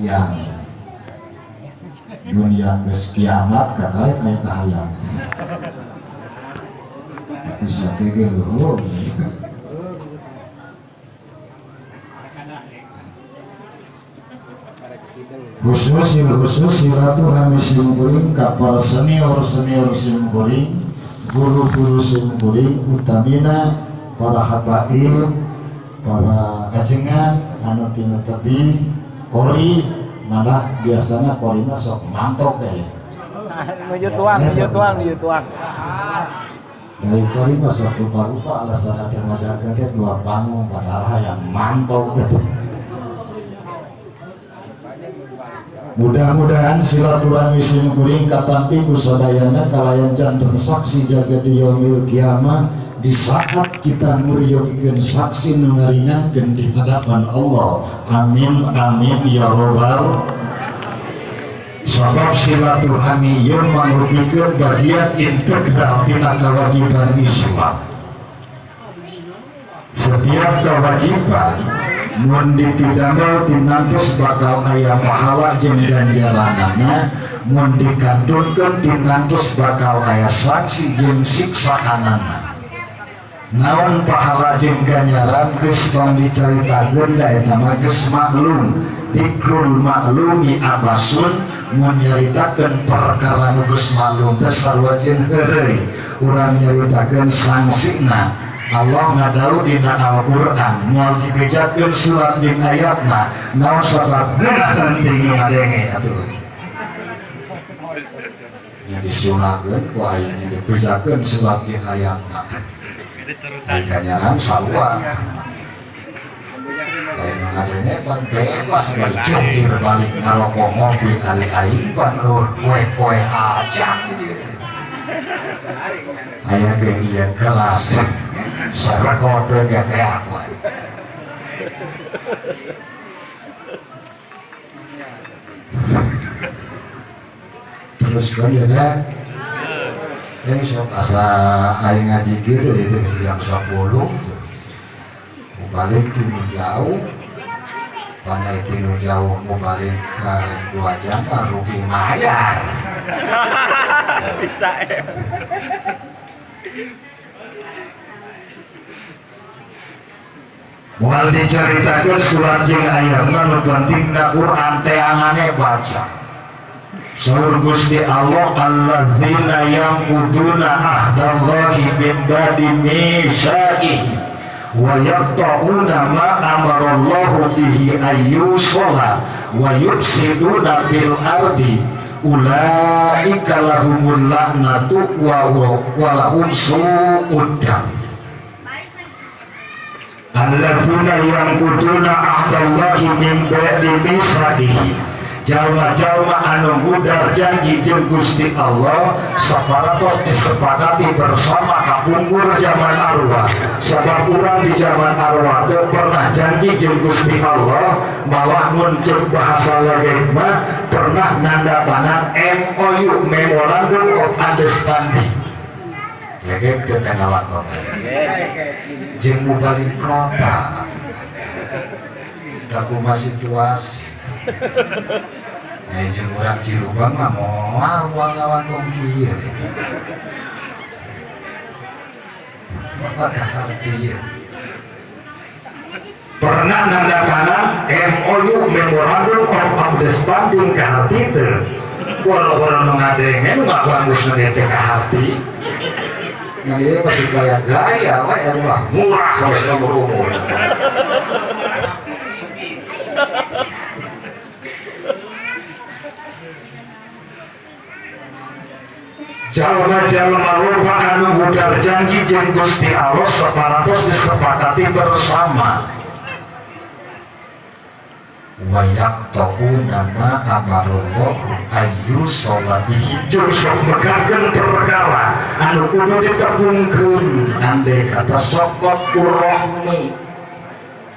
Yang dunia geus kiamat kakarek aya kahayang. Tapi sia ge luhur. Khusus khusus silaturahmi simkuring ka para senior senior simkuring, guru-guru simkuring, utamina para habaib, para ajengan anu tinu tebi kori, malah biasanya kori mah sok mantok kayak Menuju tuang, menuju tuang, menuju tuang. Dari kori mah sok rupa-rupa alasan teh ngajarkeun teh dua panggung padahal hayang mantok. Mudah-mudahan silaturahmi simkuring katampi ku sadayana kalayan janten saksi jaga di yaumil kiamah di saat kita muryogikeun saksi nu ngaringankeun di hadapan Allah. Amin amin ya robbal. Sabab silaturahmi ieu mangrupikeun bagian integral tina kewajiban Islam. Setiap kewajiban mun dipidamel tinangtos bakal aya pahala jeung ganjaranana, mun dikantunkeun tinangtos bakal aya sanksi jeung siksaanana. Naon pahala jeung ganjaran geus tong dicaritakeun da eta mah geus maklum. Dikrul maklumi abasun, mun nyaritakeun perkara nu geus maklum teh sarua jeung heureuy. Urang nyaritakeun sangsina. Allah ngadau dina Al-Qur'an moal dibejakeun surat jeung ayatna, naon sabab geunah penting nu ngadenge atuh. Nya disunahkeun ku aing nya dibejakeun surat jeung ayatna. Ai ganjaran sarua. Ai nu ngadenge pan bebas bari jungkir balik ngarokok ngopi kali aing pan eueuh poe-poe aja di dieu teh. Aya ge ieu kelas sareko teh ge aku. Terus kan ya teh. Sok asa aing ngaji kieu teh jam 10. Mau balik tinu jauh. Pandai tinu jauh mau balik karek 2 jam mah rugi mayar. Bisa ya. Moal diceritakeun surat jeung ayatna nu pentingna Quran teangane baca. Saur Gusti Allah alladzina yanquduna ahdallahi min ba'di mitsaqihi wa yaqta'una ma amarallahu bihi ayyusala wa yufsiduna fil ardi ulaika lahumul la'natu wa lahum su'ud dar. Alladzina yanquduna ahdallahi min ba'di mitsaqihi. Jalma-jalma anu ngudar janji jeung Gusti Allah saparatos disepakati bersama kapungkur zaman arwah. Sabab urang di zaman arwah teu pernah janji jeung Gusti Allah, malah mun ceuk bahasa legek mah pernah nanda tangan MOU, Memorandum of Understanding. Legek teu ngalakon. Jeung mubalik kota. Da kumaha situasi. Jeung urang Cilubang mah moal moal ngawangkong kieu. Pernah nanda tangan MOU, Memorandum of Understanding ka harti teu. Wala-wala nu ngadenge nu ngabangus nu teh ka harti. Ngan ieu masih gaya-gaya we murah murah geus umur-umur. Jalma-jalma loba anu ngudar janji jeung Gusti Allah saparatos disepakati bersama. Wa yaqta'una ma amarallahu ayyusala bihi. Jeung sok megarkeun perkara anu kudu ditepungkeun andai kata sokot kurahmi.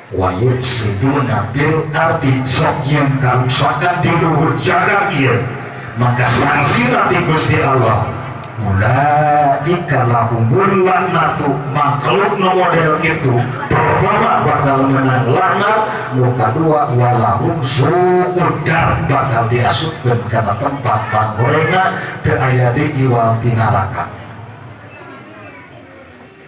Wa yufsiduna fil ardi, sok yang karuksakan di luhur jagat ieu. Maka sanksi ti Gusti Allah Ulaika lahumul laknatu, makhluk nu model itu pertama bakal menang laknat, nu kadua walahum su'ud dar, bakal diasupkeun kana tempat panggorengna teu aya di iwal ti neraka.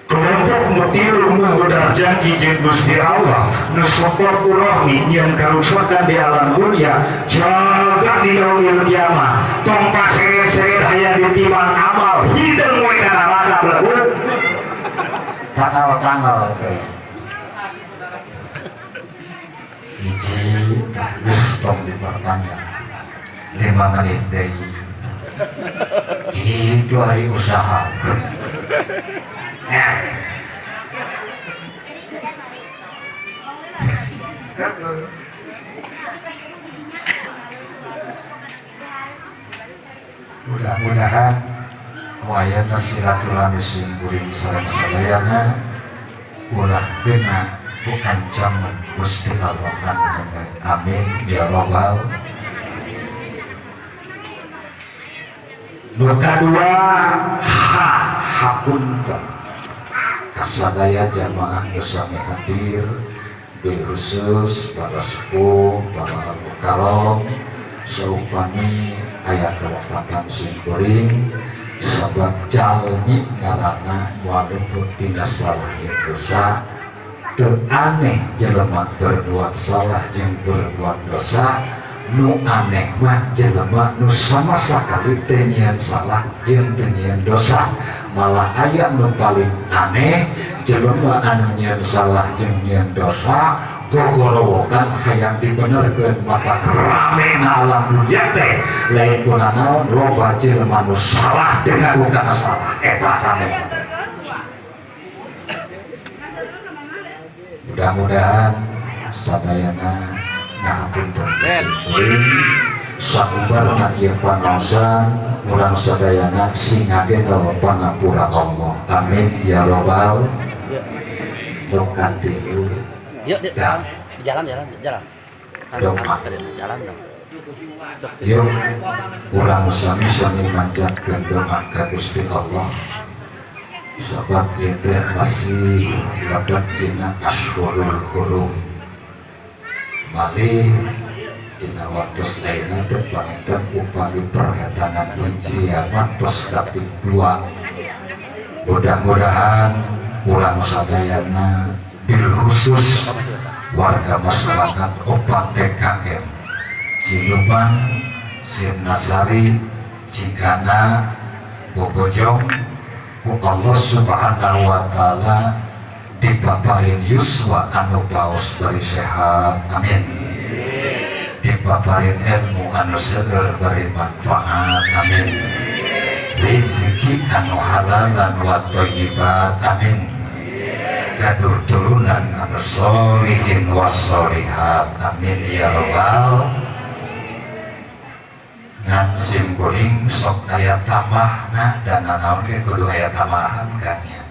Kelompok nu tilu nu hudar janji jeung Gusti Allah, nu sopot urohmi nyieun karusakan di alam dunia, jaga di yaumil kiamah tong paseret-seret hayang ditimbang amal, hideung we ka neraka belagu tanggal-tanggal teh. Hiji tah geus tong dipertanya 5 menit deui kitu hari usaha. Mudah-mudahan wayana silaturahmi sing kuring sareng sadayana ulah kena ku ancaman Gusti Allah anu. Amin ya robbal. Nu kadua ha hapunten kasadaya jamaah nu sami hadir, bil khusus para sepuh, para al-mukarram, saupami aya kewafatan sing kuring sabab jalmi ngaranna moal luput tina salah jeung dosa. Teu aneh jelema berbuat salah jeung berbuat dosa, nu aneh mah jelema nu sama sakali teu nyieun salah jeung teu nyieun dosa. Malah aya nu paling aneh jelema anu nyieun salah jeung nyieun dosa gogorowokan hayang dibenerkeun, mata rame na alam dunia teh lain kuna naon, loba jelema nu salah teu ngaku kana salah, eta rame. Mudah-mudahan sadayana ngahapunten kuring sakubarna ieu pangaosan urang sadayana sing ngagendol pangapura Allah. Amin ya robbal. Nu katilu. Yuk, jalan, jalan, jalan. Doa. Jalan dong. Yuk, urang sami-sami manjatkeun doa ka Gusti Allah. Sabab ieu teh masih lebet dina Asyhurul Hurum. Malih dina waktu lainna teh panginten upami perhetanan hijriah tos kaping 2. Mudah-mudahan urang sadayana bil khusus warga masyarakat 4 TKM Cilubang, Sirnasari, Cigana, Bogojong ku Allah Subhanahu wa taala dipaparin yuswa anu paos bari sehat, amin. Dipaparin ilmu anu seueur bari manfaat, amin. Rezeki anu halalan wa thayyibat, amin. Gaduh turunan anu sholihin wassolihat, amin ya robbal. Ngan sim kuring sok aya tambahna dan nanaon ge kudu aya tambahan kan ya.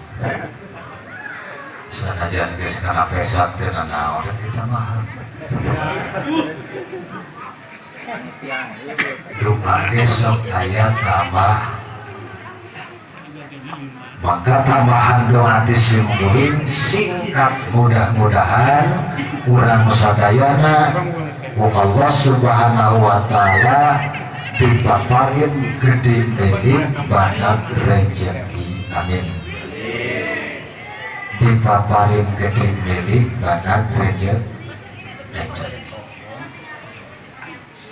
Sanajan geus kana pesak teu nanaon ditambahan. Doa ge sok aya tambah, maka tambahan doa di sim kuring singkat, mudah-mudahan urang sadayana ku Allah Subhanahu wa taala dipaparin gede milik badak rejeki, amin. Dipaparin gede milik badak rejeki.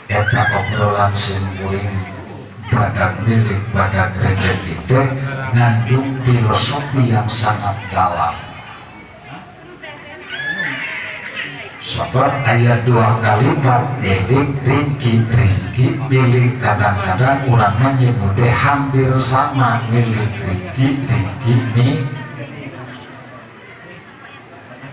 Eta obrolan sim kuring badak milik badak rejeki teh ngandung filosofi yang sangat dalam. Sebab ayat 2 kalimat milik rizki, rizki milik, kadang-kadang orang menyebutnya hampir sama milik rizki, rizki ini.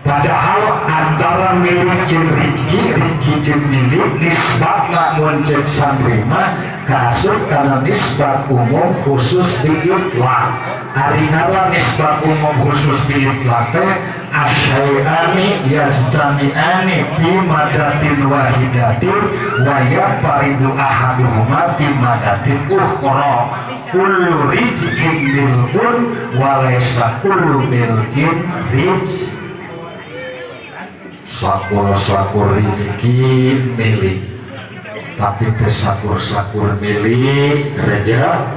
Padahal antara milik jeung rizki, rizki jeung milik nisbatna mun ceuk santri mah Kaasup kana nisbat umum khusus diitlaq. Ari ngaran nisbat umum khusus diitlaq teh asyai'ani yazdami'ani bi madatin wahidatin wa yafaridu ahaduhuma bi madatin ukhra. Kullu rizqin milkun wa laysa kullu milkin rizq. Sakur-sakur rizki milik, tapi teu sakur-sakur milik reja.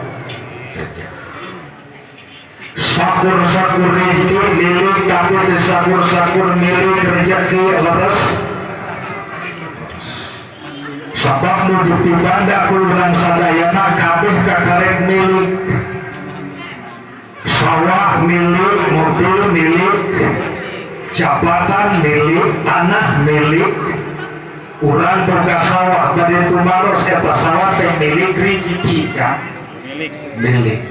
Sakur-sakur rezeki milik, tapi teu sakur-sakur milik rezeki leres. Sabab nu dipibanda ku urang sadayana kabeh kakarek milik. Sawah milik, mobil milik, jabatan milik, tanah milik. Urang boga sawah bade tumaros eta sawah teh milik rezeki kan? Milik.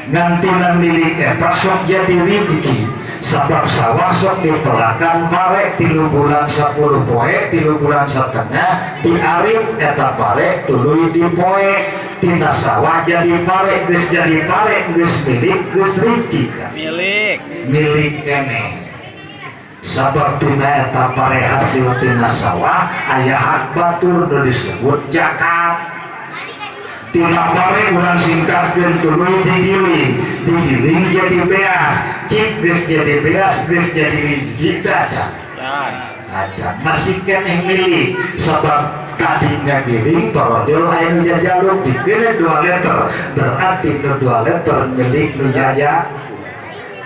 Ngantina milik eta sok jadi rezeki. Sabab sawah sok dipelakan pare 3 bulan 10 poe, 3 bulan setengah diarip eta pare tuluy dipoe. Tina sawah jadi pare, geus jadi pare, geus milik, geus rezeki kan? Milik. Milik keneh. Sabab tina eta pare hasil tina sawah aya hak batur nu disebut zakat. Tina pare urang singkatkeun tuluy digiling, digiling jadi beas, cik geus jadi beas, geus jadi rezeki teh acan. Acan masih keneh milik sabab tadi ngagiling torodil aya nu jajaluk dikira 2 liter, berarti nu 2 liter milik nu jaja.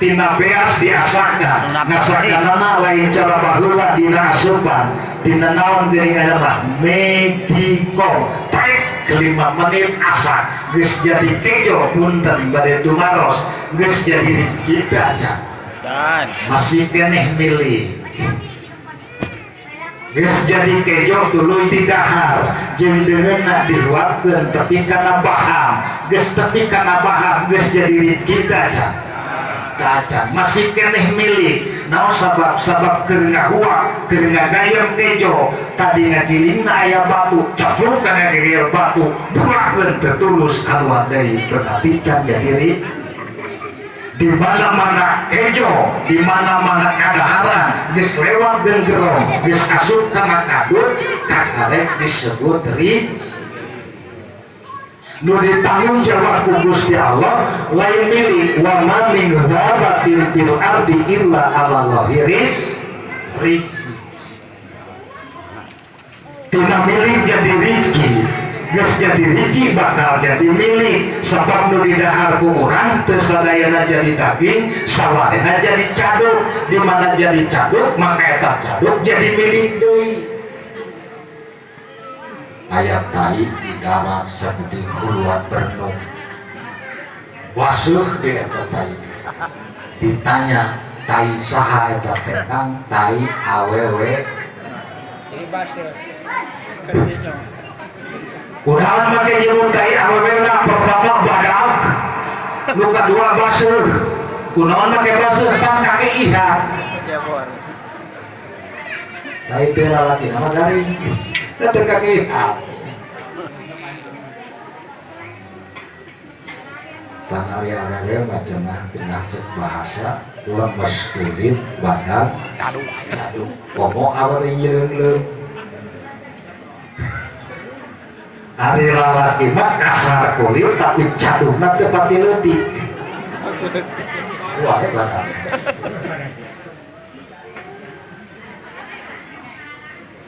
Tina beas diasakan, ngasakanana lain cara baheula dina asupan, dina naon geuning aya mah medikom, taek 5 menit asak, geus jadi kejo punten bade tumaros, geus jadi rezeki teh acan. Masih keneh milik. Geus jadi kejo tuluy didahar, jeung deungeunna diruapkeun tepi kana baham, geus tepi kana baham geus jadi rezeki teh acan. Kaca masih keneh milik. Naon sabab sabab keur ngahuak, keur ngagayem kejo, tadi ngagilingna aya batu, capluk kana gegel batu, burakeun teu tulus kaluar deui, berarti can jadi ri. Di mana-mana kejo, di mana-mana kadaharan, geus lewat genggerong, geus asup kana kadut, kakarek disebut rizki. Nu ditanggung jawab ku Gusti Allah lain milik wa ma min dzabatin fil ardi illa 'ala Allahi rizki. Tina milik jadi rizki, geus jadi rizki bakal jadi milik. Sabab nu didahar ku urang teu sadayana jadi daging, sawarena jadi caduk. Di mana jadi caduk maka eta caduk jadi milik deui. Ayat tai di darat seperti huluan bernung basuh di eta tai. Ditanya tai saha eta teh kang? Tai awewe. Kunaon make nyebut tai awewe na? Pertama badak, nu kadua basuh. Kunaon make basuh? Pan kake ihat. Tai teh lalaki nama garing. Teu kake ihat. Pan ari agage mah cenah cenah cek bahasa lemes kulit badan caduk. Komo awewe nyileung-leung. Ari lalaki mah kasar kulit tapi cadukna teu pati leutik. Wah hebat.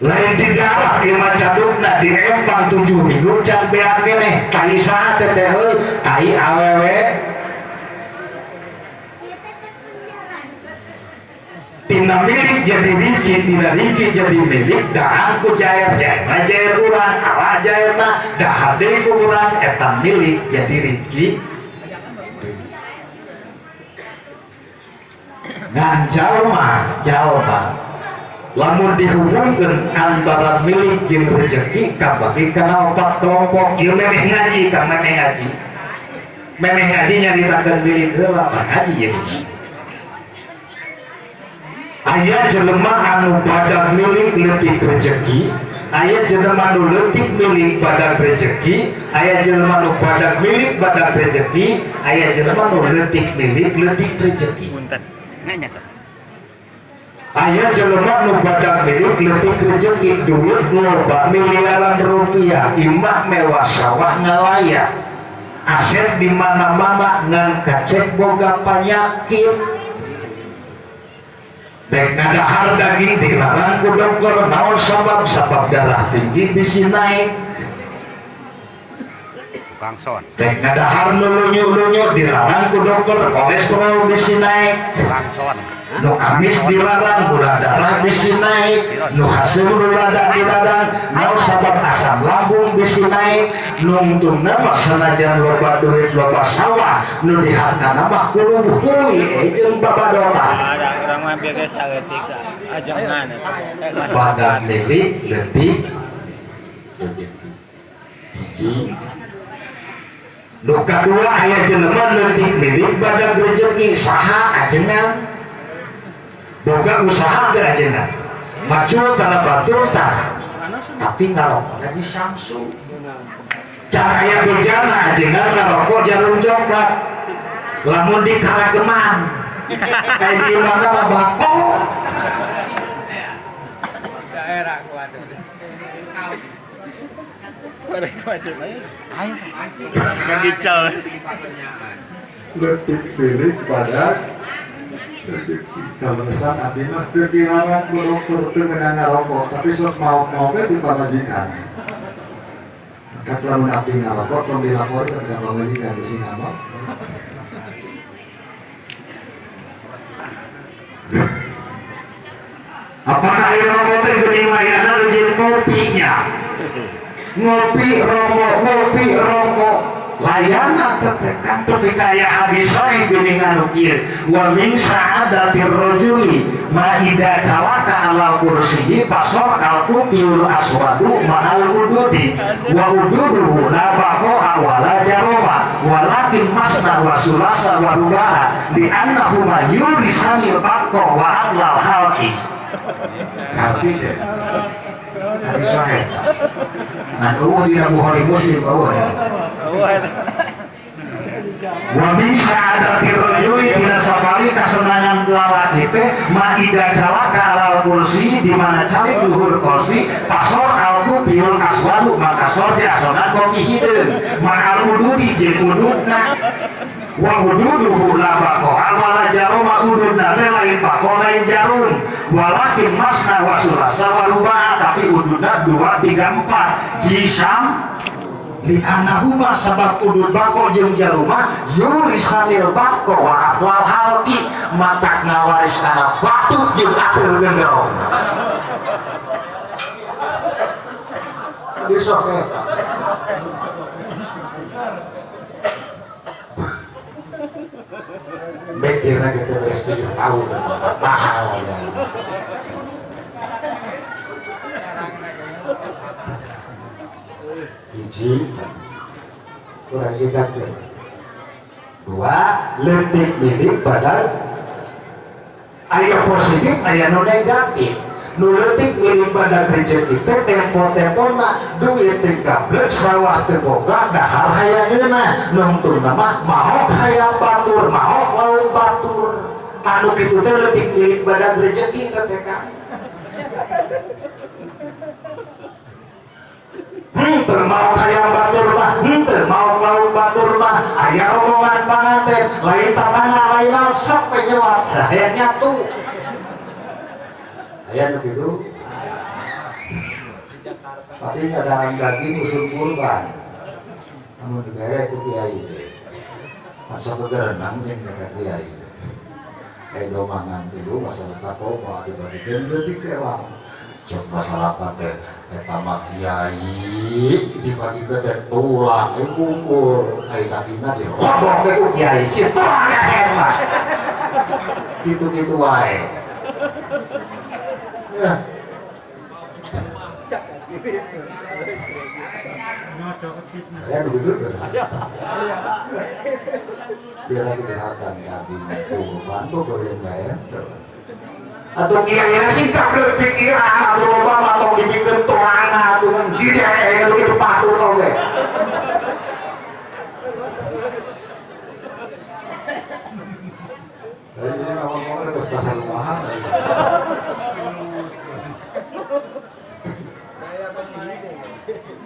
Lain di darat ieu mah cadukna di empang 7 minggu can beak keneh. Tai saha teh teh euy? Tai awewe. Tina milik jadi rizki, tina rizki jadi milik, dahar ku jair, jairna jair urang, ala jairna, dahar deui ku urang, eta milik jadi rizki. Ngan jalma, jalma lamun dihubungkeun antara milik jeung rezeki kabagi kana 4 kelompok. Ieu memeh ngaji, kang memeh ngaji. Memeh ngaji nyaritakeun milik heula, ngaji jadi. Aya jelema anu badag milik leutik rejeki, aya jelema anu leutik milik badag rejeki, aya jelema anu badag milik badag rejeki, aya jelema anu leutik milik leutik rejeki. Aya jelema nu badag milik leutik rejeki, duit loba miliaran rupiah, imah mewah sawah ngalaya, aset di mana-mana ngan kacek boga panyakit. Dek ngadahar daging dilarang ku dokter, naon sabab sabab darah tinggi bisi naik. Dek ngadahar nu lunyu-lunyu dilarang ku dokter, kolesterol bisi naik. Nu amis dilarang, gula darah bisi naik. Nu hasil gula dilarang, naon sabab asam lambung bisi naik. Nungtungna mah sanajan loba duit loba sawah, nu dihargana mah kuluh hui jeung babadotan. Badan milik leutik rejeki. Hiji. Nu kadua aya jelema leutik milik badan rejeki, saha ajengan. Boga usaha teu ajengan. Macul kana batur tah. Tapi ngarokok di Samsu. Can aya bejana ajengan ngarokok jarum coklat. Lamun di Karageman kayak di mana lah bako daerah kuat leutik milik pada kalau misalnya abdi mah teu dilarang ku dokter teu meunang ngarokok, tapi sok mau-mau ge di pamajikan. Kan lamun abdi ngarokok tong dilaporkeun ka pamajikan bisi ngamuk. Apakah air rokok teh geuning layana jeung kopinya? Ngopi rokok, ngopi rokok layana teh kan teu kaya hadis sahih geuning anu kieu. Wa min sa'adatir rajuli ma idza calaka alal kursiyi fasor al kupiul aswadu ma'al ududi wa ududuhu la baqa'a wa la jaroma walakin masna wa sulasa wa ruba'a li annahuma yurisanil baqa wa adlal halqi. Tapi deh, hadis sahih. Ngan eueuh dina Bukhari Muslim eueuh ya. Wa min sa'adatir rajuli dina sapali kasenangan lalaki teh ma idza calaka alal kursi di mana calik luhur kursi pasor al kupiul aswadu maka sor diasongan kopi hideung ma'al ududi jeung ududna wa ududuhu la baqa'a wa la jaruma ududna teh lain baqo lain jarum walakin masna wa sulasa wa ruba'a tapi ududna 2 3 4 jisam li anahuma sabab udud bako jeung jaruma yurisanil bako wa adlal halqi matak ngawaris kana batu jeung ateul genderong. Besok eta mikirna gitu beres 7 tahun mahal ya. Hiji kurang singkat ya. Dua, leutik milik badan aya positif aya nu negatif. Nu leutik milik badan rejeki teh tempo-tempona duit teu gablek sawah teu boga dahar hayang ngeunah nungtungna mah maok hayang batur maok lauk batur anu kitu teh leutik milik badan rejeki teh Kang. Henteu maok hayang batur mah, henteu maok lauk batur mah, aya rombongan panganten, lain tatangga lain naon sok we nyelap, hayang nyatu. Aya nu kitu. Tapi ngadaan daging usul kurban. Amun dibere ku kiai teh. Masa begerenang jeung ka kiai. Kayak domangan tilu masyarakat koma dibagikeun leutik ewang. Cek masyarakat teh eta mah kiai dibagikeun teh tulang kumpul ai dagingna dirobok teh ku kiai si tulang leher mah. Kitu-kitu wae. Ya. Ya begitu. Biar lagi dihakan daging kurban tuh goreng bayar. Atau kira-kira singkap leutik pikiran atuh loba mah tong dipikeun toana atuh di daerah kitu patut oge. Ini ngomong-ngomong geus pasar rumahan.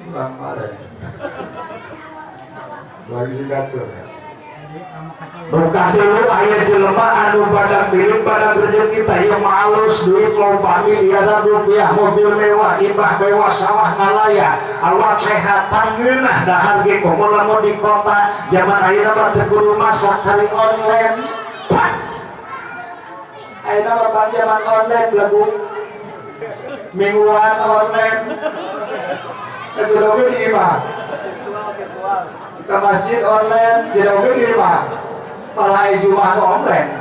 Urang mare. Lagi singkat tuh. Buka dulu aya jelema anu badak milik badak rezeki teh malus duit loba miliaran rupiah mobil mewah imah mewah sawah ngalaya awak sehat tangeunah dahar ge komo lamun di kota zaman ayeuna mah teu kudu masak kali online. Ayeuna mah zaman online lagu mingguan online teu kudu di imah ke masjid online tidak oke di imah malah Jumat online.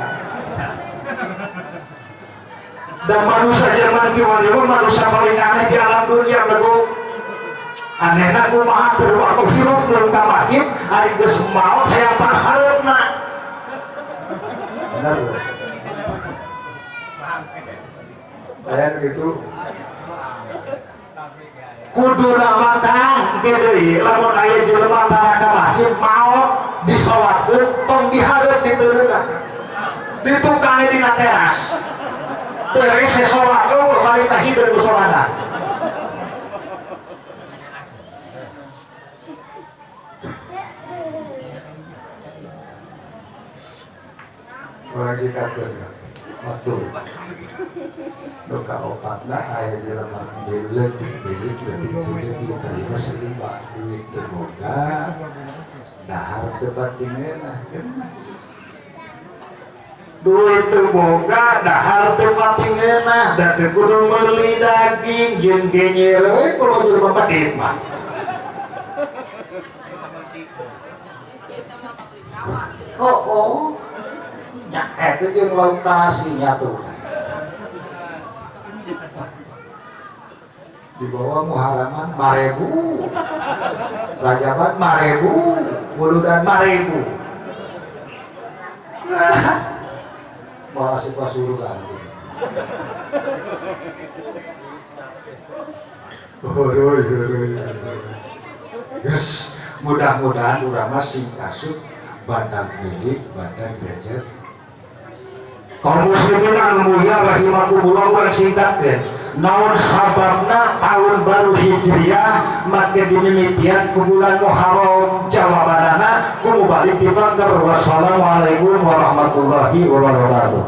Dan manusia zaman kiwari manusia paling aneh di alam dunia lagu anehna kumaha teu waktu hirup leung ka masjid ari geus maot hayang panghareupna. Benar lho. Aya gitu. Kudu nama kang ge deui lamun aya jelema tara ka masjid maot disolatkeun tong dihareup diteureuna. Ditukang dina teras. Beres salat eueuh bari tah hideung ku sorangan. Orang dikatakan waktu doka opatna aya jelema leutik leutik leutik tadi mah salimba duit teu boga dahar teu batingeunah duit teu boga dahar teu batingeunah da teu kudu meuli daging jeung genyer we kudu jelema pedit mah. Oh oh nya eta jeung lauk tarasi nya tuh. Di bawah muharaman marebu, rajaban marebu, muludan marebu. Malah suka surga. Yes, mudah-mudahan urang mah sing asup badan milik badan belajar. Kaum muslimin anu mulia rahimakumullah urang singkatkeun. Naon sababna tahun baru Hijriah make dimimitian ku bulan Muharram? Jawabanana ku balik di bangker. Wassalamualaikum warahmatullahi wabarakatuh.